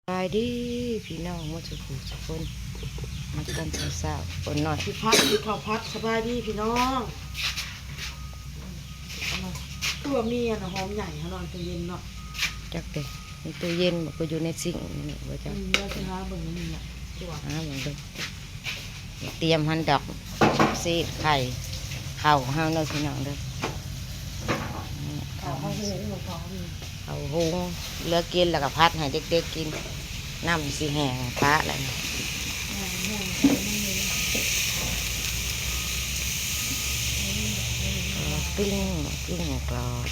ສະບາຍດີພີ່ນ້ອງໝົດສູ່ຜູ້ສູ່ຄົນ ມາຕອນເຊົ້າໆ ຄົນນ້ອຍຊິພັດ ກິນເຂົ້າພັດ. ສະບາຍດີພີ່ນ້ອງ. ຄືວ່າມີອັນຫອມໃຫຍ່ຫັ້ນເນາະ ຕູ້ເຢັນເນາະ. ຈັກເດ້ ໃນຕູ້ເຢັນບໍ່ ກໍຢູ່ໃນຊິງນີ້ບໍ່ຈັກ. ອືມ ດຽວຊິຫາເບິ່ງນີ້ແຫຼະ ຫາເບິ່ງເດີ. ຕຽມຫັ້ນດອກ ຊີ້ນໄຂ່ ເຂົ້າເຮົາເດີພີ່ນ້ອງເດີ. ເຂົ້າເຮົາ ເຂົ້າຫຸງ ເຫຼືອກິນແລ້ວກໍພັດໃຫ້ເດັກໆກິນ. ນ້ຳຊິແຫ້ງປະແລ້ວນີ້. ເອີ ປີ້ງ ປີ້ງກອບ.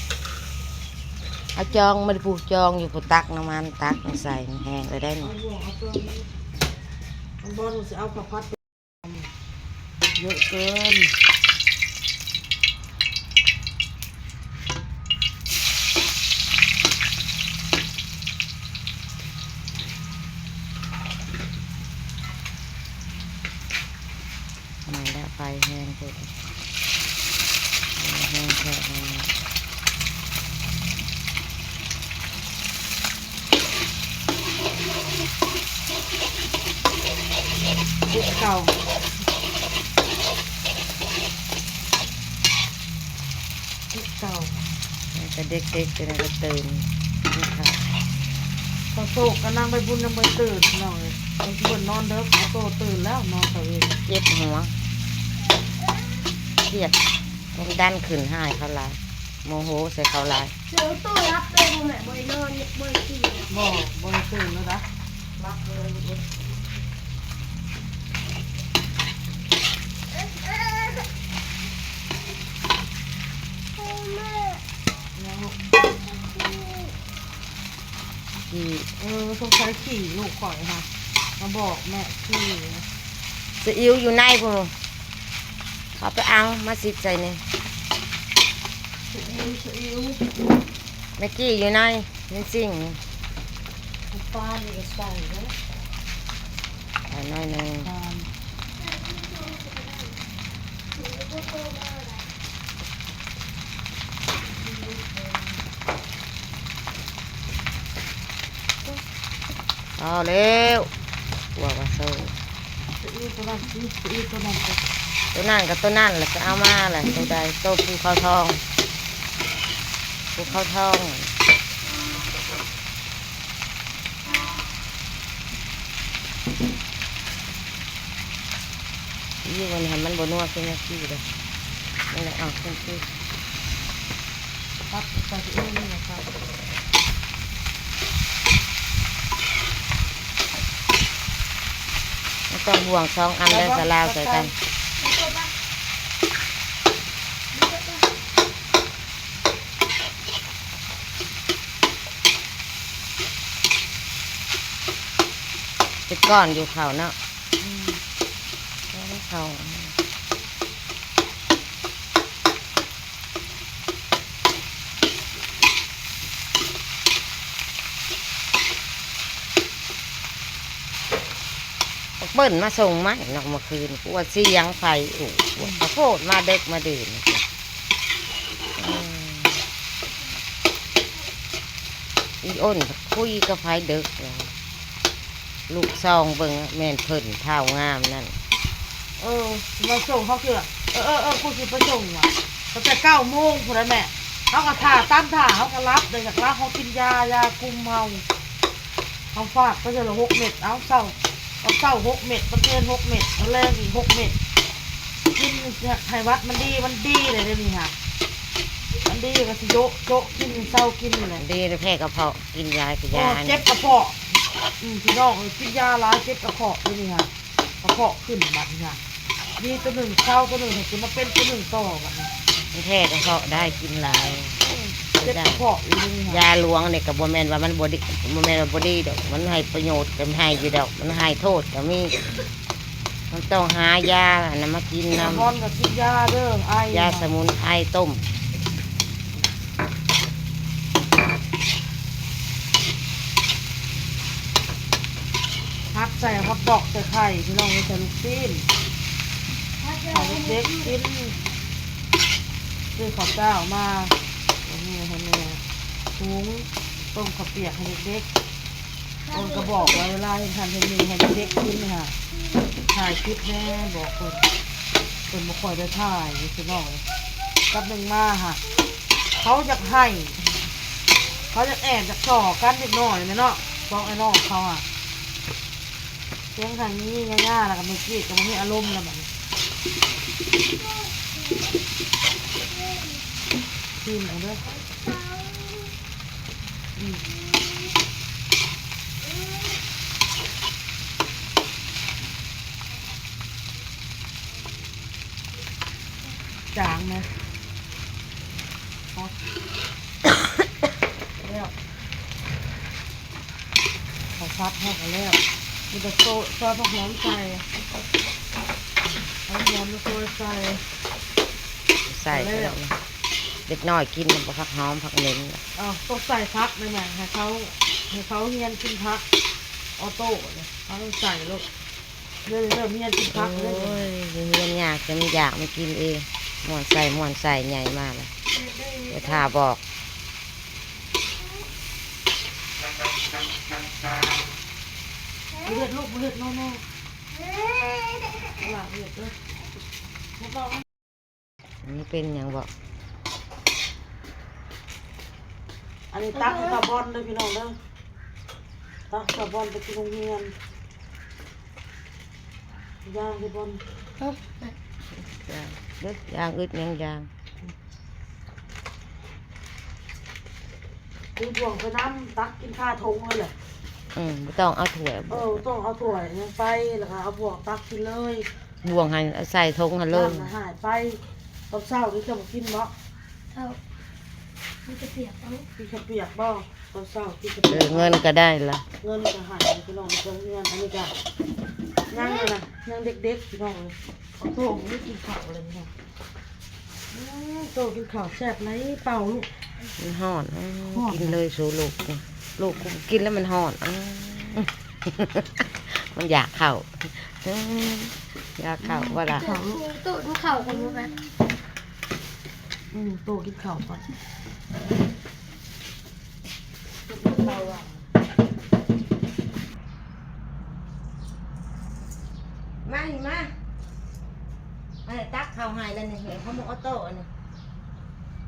ເອົາຈອງ ມັນຜູ້ຈອງຢູ່ ຜູ້ຕັກນ້ຳມັນ ຕັກມາໃສ່ ມັນແຫ້ງແລ້ວໄດ໋ນີ້. ເອົາບ່ວງ ເອົາຕົວນີ້ ມັນບໍ່ຮູ້ຊິເອົາເຂົ້າຜັດ ເຍອະເກີນ. ໄໝ້ແລ້ວ ໄຟແຮງໂພດ ໄຟແຮງແທ້ ແຮງ. ຄຸກເຂົ້າ ຄືເກົ່າ. ແລ້ວກໍເດັກໆ ເປັນກະຕື່ນກິນເຂົ້າ. ປາໂຊກກັບນາງໃບບຸນຍັງບໍ່ຕື່ນພີ່ນ້ອງເອີຍ. ເພິ່ນນອນເດິກ ປາໂຊກຕື່ນແລ້ວ ນອນຕະເວນ. ເຈັບຫົວ ຄຽດ ຄວາມດັນຂຶ້ນ ຮ້າຍເຂົາຫຼາຍ ໂມໂຫໃສ່ເຂົາຫຼາຍ. ເສືອໂຕຮັບເລີຍບໍ່ແມ່ ບໍ່ໄດ້ນອນ ບໍ່ໄດ້ຕື່ນ. ບໍ່ ບໍ່ໄດ້ຕື່ນແລ້ວນະ. ຂີ້ ເອີ ສົງໄສຂີ້ລູກຂ້ອຍຫັ້ນ ມາບອກແມ່ຂີ້. ຊີອິ້ວຢູ່ໃນພຸ້ນ ເຂົ້າໄປເອົາມາຊິດໃສ່ນີ້. ຊີອິ້ວ ຊີອິ້ວ ແມັກກີ້ຢູ່ໃນ ໃນຊິງນີ້. ນ້ຳປານີ້ກໍໃສ່ເດີ ໃສ່ໜ້ອຍໜຶ່ງ. ພໍແລ້ວ ກົວວ່າເຊີ ໂຕນັ້ນ ໂຕນັ້ນກໍເອົາມາແຫຼະ. ໂຕໃດ ໂຕພູເຂົາທອງ ພູເຂົາທອງ. ອີ່ ມັນ ໃຫ້ມັນບໍ່ນົວຄືແມັກກີ້ເດ້ ນີ້ແຫຼະ. ເອົາຂຶ້ນຄື ປັບໃສ່ອີ່ນີ້ນະຄັບ ມັນຕ້ອງບ່ວງສອງອັນ ແລ້ວສະລາວໃສ່ກັນ. ເປັນກ້ອນຢູ່ເຂົ້າເນາະ. ອືມ ເຂົ້າ ບັກເບິ່ນມາສົ່ງໄມ້ເນາະ ເມື່ອຄືນ ກວດສຽງໄຟອູ້ ອືມ ກວດ ຂະໂພດມາເດິກມາດື່ນ. ອືມ ອີ່ອ້ນຄຸຍກັບໃຜເດິກ ລູກຊອງເບິ່ງ ແມ່ນເພິ່ນທ້າວງາມນັ້ນ. ເອີ ມາສົ່ງເຮົາຄື ເອີ ເອີ ເອີ ກູຊິໄປສົ່ງຫວາ ຕັ້ງແຕ່ເກົ້າໂມງພຸ້ນແຫຼະແມ່. ເຮົາກໍຖ້າ ຕາມຖ້າ ເຮົາກໍຫຼັບ ໄດ້ຢາກຫຼັບ ເຮົາກິນຢາ ຢາຄຸມເຮົາ. ເຮົາຝາກໄປເທື່ອລະຫົກເມັດ ເອົາເຊົ້າ ຕອນເຊົ້າຫົກເມັດ ຕອນເທີ່ຍງຫົກເມັດ ຕອນແລງອີກຫົກເມັດ. ກິນໃຫ້ວັດມັນດີ ມັນດີເລີຍດຽວນີ້ຫະ ມັນດີກໍຊິໂຈະ ໂຈະກິນ ເຊົາກິນນີ້ແຫຼະ. ດີແລ້ວແພ້ກະເພາະ ກິນຢາ ກິນຢາ ໂອ້ ເຈັບກະເພາະ. ອືມ ພີ່ນ້ອງເອີຍ ກິນຢາຫຼາຍເຈັບກະເພາະດຽວນີ້ຫະ ກະເພາະຂຶ້ນບັດນີ້ຫະ. ດີຕົວໜຶ່ງເຊົາ ຕົວໜຶ່ງໃຫ້ຂຶ້ນມາເປັນຕົວໜຶ່ງຕໍ່ບັດນີ້. ມັນແພ້ກະເພາະໄດ້ ກິນຫຼາຍ ອືມ ເຈັບກະເພາະຢູ່ດຽວນີ້ຫະ. ຢາຫຼວງນີ້ກະບໍ່ແມ່ນວ່າມັນບໍ່ດີ ບໍ່ແມ່ນວ່າບໍ່ດີດອກ ມັນໃຫ້ປະໂຫຍດກະໃຫ້ຢູ່ດອກ ມັນໃຫ້ໂທດກະມີ. ມັນຕ້ອງຫາຢາອັນນັ້ນມາກິນນຳ. ຍາບອນກໍກິນຢາເດີ ໄອ ຢາສະໝຸນໄພຕົ້ມ. ຮັດໃສ່ຮອດດອກ ໃສ່ໄຂ່ ພີ່ນ້ອງເອີຍ ໃສ່ລູກຊີ້ນ ໃຫ້ເດັກໆກິນ. ຊື້ເຂົ້າເຈົ້າມາໃຫ້ແມ່ ໃຫ້ແມ່ ຫຸງ ຕົ້ມເຂົ້າປຽກໃຫ້ເດັກໆ. ເພິ່ນກໍບອກວ່າເວລາເຮັດຫັ້ນເຮັດນີ້ໃຫ້ເດັກໆກິນນີ້ຫາ ຖ່າຍຄລິບແດ່ ບອກເພິ່ນ ເພິ່ນບໍ່ຄ່ອຍໄດ້ຖ່າຍນີ້ພີ່ນ້ອງເອີຍ. ກັບໜຶ່ງມາຫາ ເຂົາຢາກໄຫ້ ເຂົາຢາກແອບຢາກສໍ້ກັນເດັກນ້ອຍແມ່ນເນາະ ສອງອ້າຍນ້ອງເຂົາຫາ ສຽງໄຫ້ມີຍາໆ ແລ້ວກໍແມ່ເກດກໍບໍ່ມີອາລົມແລ້ວບັດນີ້. ຊີມເອົາເດີ. ອືມ ຈາງນະ ແລ້ວ ເຂົ້າຜັດເຮົາກໍແລ້ວ ມີແຕ່ຊອຍ ຊອຍຜັກຫອມໃສ່ ເອົາຜັກຫອມມາຊອຍໃສ່ ໃສ່ກໍໄດ້ ເດັກນ້ອຍກິນນຳ ຜັກຫອມ ຜັກເໝັນ. ເອົາ ຕ້ອງໃສ່ຜັກແມ່ນຫຍັງ ໃຫ້ເຂົາ ໃຫ້ເຂົາຮຽນກິນຜັກ ອອໂຕ້ເນຍ ເຮົາຕ້ອງໃສ່ໂລດ. ເລີ່ມ ເລີ່ມຮຽນກິນຜັກແລ້ວ ໂອ້ຍ ຮຽນຍາກ ແຕ່ມັນຢາກ ມັນກິນເອງ ມ່ວນໃສ່ ມ່ວນໃສ່ ໃຫຍ່ມາແລ້ວ ແຕ່ຖ້າບອກ. ບໍ່ເຮັດລູກ ບໍ່ເຮັດ no no ບໍ່ເຮັດເດີ ບໍ່ເວົ້າ. ມັນເປັນຫຍັງບໍ? ອັນນີ້ຕັກໃຫ້ຕາບອນເດີພີ່ນ້ອງເດີ ຕັກຕາບອນໄປກິນໂຮງຮຽນ. ຢ່າງເດີບອນ ເອີ ຢ່າງ ເອີ ຢ່າງອຶດຫຍັງຢ່າງ. ຖືບ່ວງໄປນຳ ຕັກກິນຄາຖົງເລີຍແຫຼະ. ອືມ ບໍ່ຕ້ອງເອົາຖ້ວຍ ເອີ ບໍ່ຕ້ອງເອົາຖ້ວຍຫຍັງໄປ ແລ້ວກໍເອົາບ່ວງຕັກກິນເລີຍ. ບ່ວງຫັ້ນໃສ່ຖົງຫັ້ນເລີຍ ນ້ຳຫາຍໄປ. ຕອນເຊົ້ານີ້ເຈົ້າບໍ່ກິນບໍ? ເຈົ້າ ກິນເຂົ້າປຽກເອົາ ກິນເຂົ້າປຽກບໍ? ຕອນເຊົ້າກິນເຂົ້າປຽກ ເອີ ເງິນກໍໄດ້ລະ ເງິນກໍໃຫ້ພີ່ນ້ອງ ໄປໂຮງຮຽນ. ອັນນີ້ກໍຍັງນະ ຍັງເດັກໆ ພີ່ນ້ອງເອີຍ. ເອົາໂຕບໍ່ໄດ້ກິນເຂົ້າເລີຍພີ່ນ້ອງ. ອືມ ໂຕກິນເຂົ້າແຊບຫຼາຍ ເປົ່າລູກ ມັນຮ້ອນ. ອືມ ຮ້ອນ ກິນເລີຍສູ່ລູກ ລູກກິນແລ້ວມັນຮ້ອນ. ອືມ ມັນຢາກເຂົ້າ ອືມ ຢາກເຂົ້າວ່າລະ. ອືມ ໂຕກິນເຂົ້າກ່ອນລູກນະ. ອືມ ໂຕກິນເຂົ້າກ່ອນ. ມານີ້ມາ ອັນນີ້ຕັກເຂົ້າໃຫ້ແລ້ວນີ້ ເຫັນເຂົາໝົກອອໂຕ້ອັນນີ້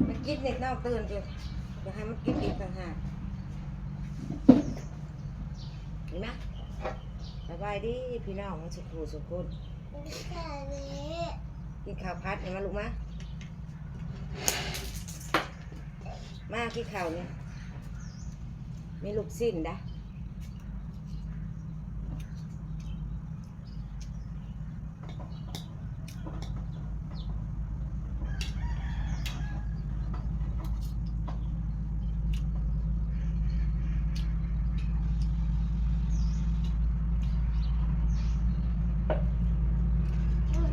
ມັນກິນນີ້ ນ້ອງຕື່ນຢູ່ ຢາກໃຫ້ມັນກິນອີກຕ່າງຫາກ. ນີ້ມາ ສະບາຍດີພີ່ນ້ອງໝົດສູ່ຜູ້ສູ່ຄົນ. ກິນເຂົ້າຜັດນີ້ມາລູກມາ. ມາກິນເຂົ້ານີ້ ມີລູກຊີ້ນໄດ໋.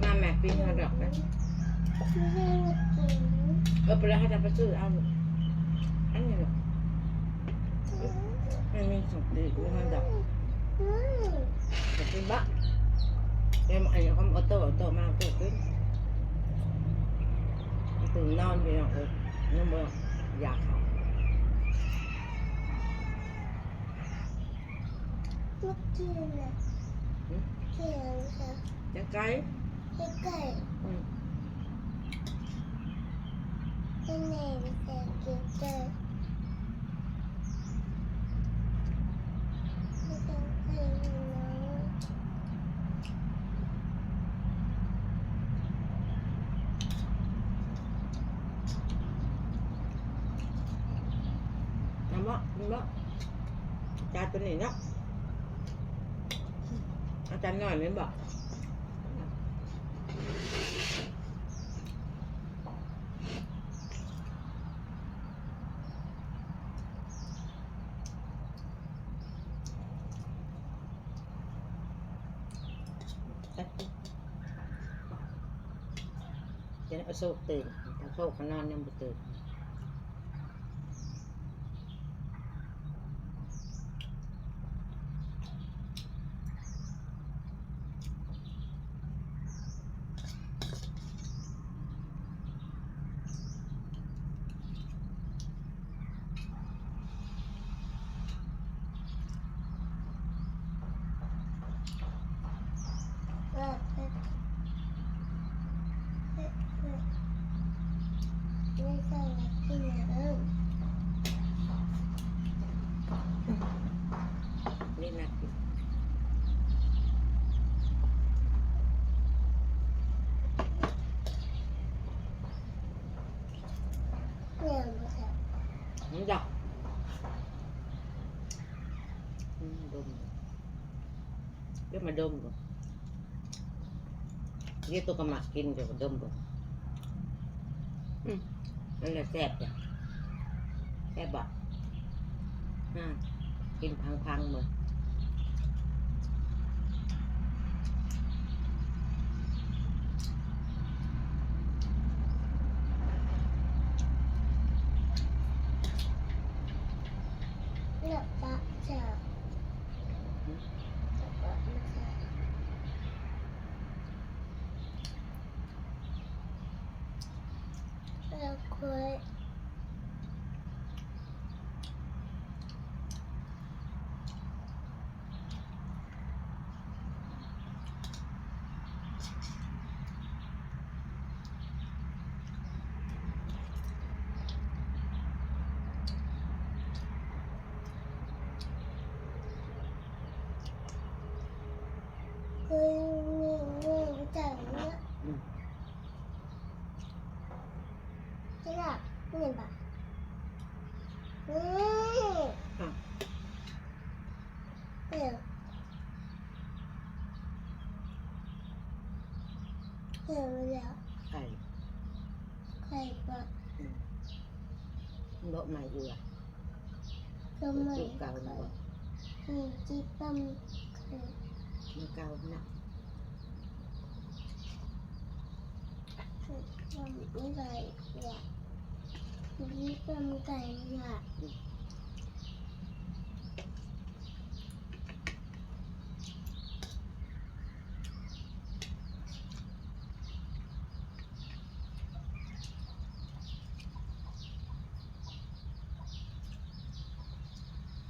ມາແມ່ ປີ້ງເຮົາດອກເດີ. ເອີ ໄປແລ້ວ ເຮົາຈະໄປຊື້ເອົາ ອັນນີ້ລູກ ມັນມີສອງຕີບ ມີເຮົາດອກ. ຈະກິນບໍ່? ເອີ ອັນນີ້ຂອງອອໂຕ້ ອອໂຕ້ມາ ອອໂຕ້ກິນ. ຕື່ນນອນພີ່ນ້ອງເອີຍ ຍັງບໍ່ຢາກເຂົ້າ. ເມື່ອກີ້ນະ ຫຶ? ກິນຫຍັງຄະ? ແກງໄກ່. ແກງໄກ່. ອືມ. ເປັນແນວແກງໄກ່. ແກງໄກ່ເນາະ. ເອົາບໍ່? ກິນບໍ່? ຈານໂຕນີ້ເນາະ ອາຈານນ້ອຍແມ່ນບໍ່? ຈະໄດ້ເອົາໂຊກຕື່ນ ຖ້າໂຊກກໍນອນຍັງບໍ່ຕື່ນ. ມາ ອືມ ດົມ ດຽວມາດົມເບິ່ງ ດຽວໂຕກໍມັກກິນ ດຽວກໍດົມເບິ່ງ ອືມ ມັນລະແຊບເດ້ ແຊບບໍ່? ອາ ກິນພັງໆເບິ່ງ. ໄຂ່ ໄຂ່ປະ ອືມ ເບາະໃໝ່ເອືອ ເບາະໃໝ່ ເກົ່ານະ ອືມ ຈິປ້ຳ ເອີ ເກົ່ານະ ຈິປ້ຳໄກ່ ຈິປ້ຳໄກ່ນະ.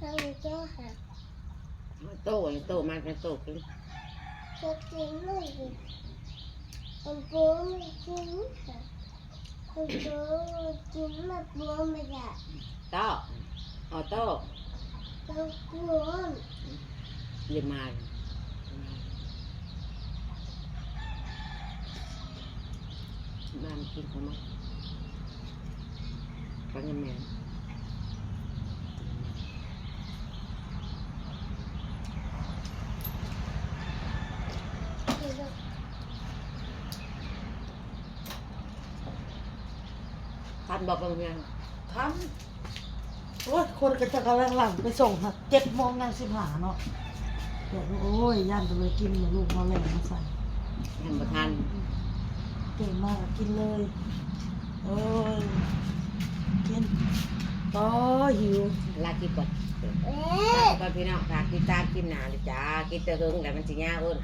ເອົາໂຕຫາ ໂຕ ໂຕ ມາ ໂຕກິນ ໂຕກິນ ໂຕກິນ ເອົາໂຕມາກິນ ເອົາໂຕກິນ ມາໂຕມາຢາ ໂຕ ເອົາໂຕ ໂຕກິນ ເອີ ມາ ມາກິນຂອງມັນ ໄປນຳແມ່ ທັນບໍ່ ໂຮງຮຽນ? ທັນ. ໂອ້ຍ ຄົນກໍຈະກຳລັງຫຼັ່ງໄປສົ່ງ ເຈັດໂມງຍັງສິບຫ້າເນາະ. ໂອ້ຍ ຢ້ານແຕ່ບໍ່ໄດ້ກິນ ລູກເຮົາແລ່ນມາໃສ່ ຍັງບໍ່ທັນ ຕື່ນມາກໍກິນເລີຍ. ໂອ້ຍ ກິນ ໂອ້ຍ ຫິວ ລາກິນກ່ອນ ເອີ ລາໄປກ່ອນພີ່ນ້ອງ ຝາກຕິດຕາມຄລິບໜ້າເດີຈ້າ ກິນແຕ່ເຫິງແລ້ວມັນຊິຍາວເອີ້ນ.